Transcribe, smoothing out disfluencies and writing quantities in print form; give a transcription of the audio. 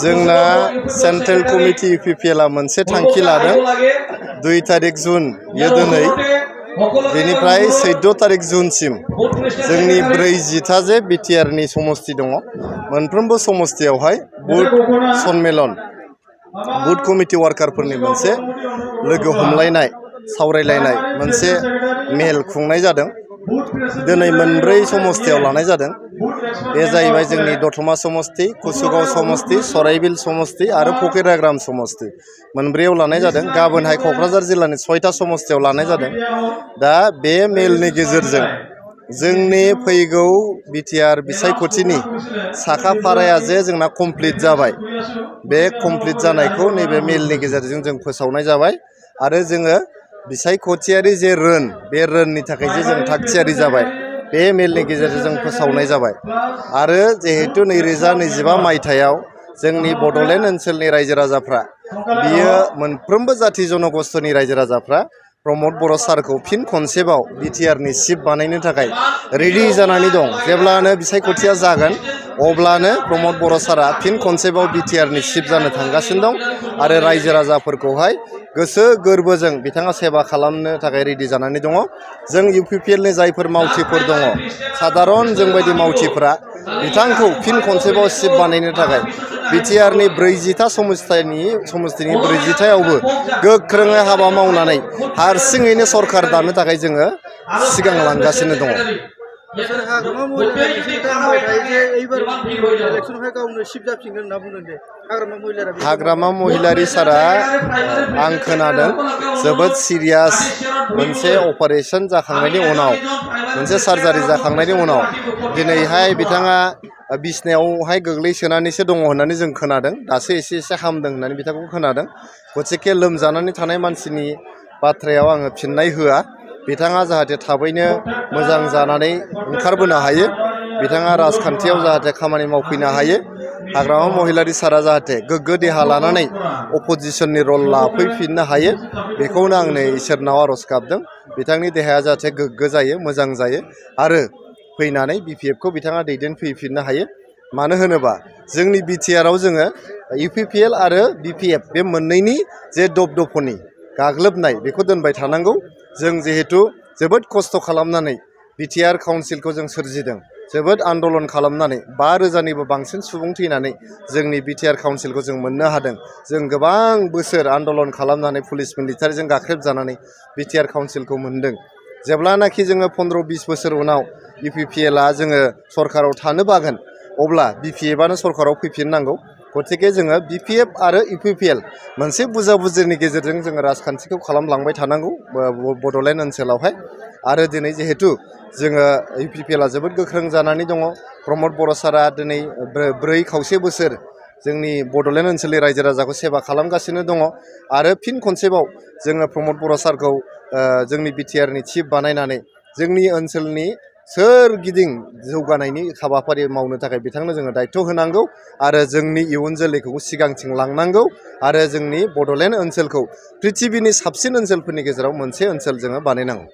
जोंना central committee UPPL मोनसे थांखि लादों 2 तारिख जुन बियो दिनै बेनिफ्राय 14 तारिख जुनसिम जोंनि 40 जे बिटिआरनि समस्ति दङ मोनफ्रोमबो समस्तियावहाय बुथ सन्मेलन बुथ कमिटि वार्कारफोरनि मोनसे लोगो हमलायनाय सावरायलायनाय मोनसे मेल खुंनाय जादों। दिनै मोनब्रै समस्तियाव लानाय जादों। बे जाहैबाय जोंनि दतमा समस्ति, कुसुगाव समस्ति, सराइबिल समस्ति आरो फकिराग्राम समस्ति मोनब्रैयाव लानाय जादों। गाबोनहाय क'क्राझार जिल्लानि 6था समस्तियाव लानाय जादों। दा बे मेलनि गेजेरजों जोंनि फैगौ बिटिआर बिसायख'थिनि साखाफाराया जे जोंना कमप्लिट जाबाय, बे कमप्लिट जानायखौ नैबे मेलनि गेजेरजों जों फोसावनाय जाबाय आरो जोङो बिसायख'थियारि जे रोन, बे रोननि थाखाय जे जों थागथियारि जाबाय, बे मेलनि गेजेरजों जों फोसावनाय जाबाय। आरो जिहेतु 2025 मायथाइयाव जोंनि बड'लेण्ड ओनसोलनि रायजो राजाफ्रा बियो मोनफ्रोमबो जाथि जनगस्थ'नि रायजो राजाफ्रा प्रमद बर' सारखौ फिन खनसेबाव बिटिआरनि चिफ बानायनो थाखाय रेडि जानानै दं। जेब्लानो बिसायख'थिया जागोन अब्लानो प्रमद बर' सारा फिन खनसेबाव बिटिआरनि चिफ जानो थांगासिनो दं आरो रायजो राजाफोरखौहाय गोसो गोरबोजों बिथाङा सेवा खालामनो थाखाय रेडि जानानै दङ। जों इउपिपिएलनि जायफोर मावथिफोर दङ, साधारन जोंबायदि मावथिफ्रा बिथांखौ फिन खनसेबाव चिफ बानायनो थाखाय बिटिआरनि 40था समस्तिनि 40थायावबो गोख्रोङै हाबा मावनानै हारसिङैनो सरकार दानो थाखाय जोङो सिगां लांगासिनो दङ। हाग्रामा महिलारि सारा आं खोनादों जोबोद सिरियास मोनसे अपारेशन जाखांनायनि उनाव, मोनसे सार्जारि जाखांनायनि उनाव दिनैहाय बिथाङा बिसनायावहाय गोग्लैसोनानैसो दङ होननानै जों खोनादों। दासो एसे हामदों होननानै बिथांखौ खोनादों। गथिखे लोमजानानै थानाय मानसिनि बाथ्रायाव आङो फिननाय होआ। बिथाङा जाहाथे थाबैनो मोजां जानानै ओंखारबोनो हायो, बिथाङा राजखान्थियाव जाहाथे खामानि मावफैनो हायो, हाग्रामा महिलारि सारा जाहाथे गोग्गो देहा लानानै अपोजिसननि रल लाफैफिननो हायो, बेखौनो आं नै इसोरनाव आर'ज गाबदों। बिथांनि देहाया जाहाथे गोग्गो जायो, मोजां जायो आरो फैनानै बिपिएफखौ बिथाङा दैदेनफैफिननो हायो। मानो होनोबा जोंनि बिटिआरआव जोङो इउपिपिएल आरो बिपिएफ बे मोननैनि जे दपदपनि गाग्लोबनाय बेखौ दोनबाय थानांगौ। जों जिहेतु जोबोद खस्थ' खालामनानै बिटिआर काउन्सिलखौ जों सोरजिदों, जोबोद आन्दलन खालामनानै 5,000निबो बांसिन सुबुं थैनानै जोंनि बिटिआर काउन्सिलखौ जों मोननो हादों। जों गोबां बोसोर आन्दलन खालामनानै पुलिस मिलिटारिजों गाख्रेबजानानै बिटिआर काउन्सिलखौ मोनदों। जेब्लानाखि जोङो 15-20 बोसोर उनाव इउपिपिएलआ जोङो सरकाराव थानो बागोन, अब्ला बिपिएफआनो सरकाराव फैफिननांगौ। गथिखे जोङो बिपिएफ आरो इउपिपिएल मोनसे बुजाबुजिनि गेजेरजों जोङो राजखान्थिखौ खालामलांबाय थानांगौ बड'लेण्ड ओनसोलावहाय। आरो दिनै जिहेतु जोङो इउपिपिएलआ जोबोद गोख्रों जानानै दङ। प्रमद बर' सारा दिनै 4 बोसोर जोंनि बड'लेण्ड ओनसोलनि रायजो राजाखौ सेवा खालामगासिनो दङ आरो फिन खनसेबाव जोङो प्रमद बर' सारखौ जोंनि बिटिआरनि चिफ बानायनानै जोंनि ओनसोलनि सोरगिदिं जौगानायनि हाबाफारि मावनो थाखाय बिथांनो जोङो दायथ' होनांगौ आरो जोंनि इयुन जोलैखौ सिगांथिं लांनांगौ आरो जोंनि बड'लेण्ड ओनसोलखौ पृथिबिनि साबसिन ओनसोलफोरनि गेजेराव मोनसे ओनसोल जोङो बानायनांगौ।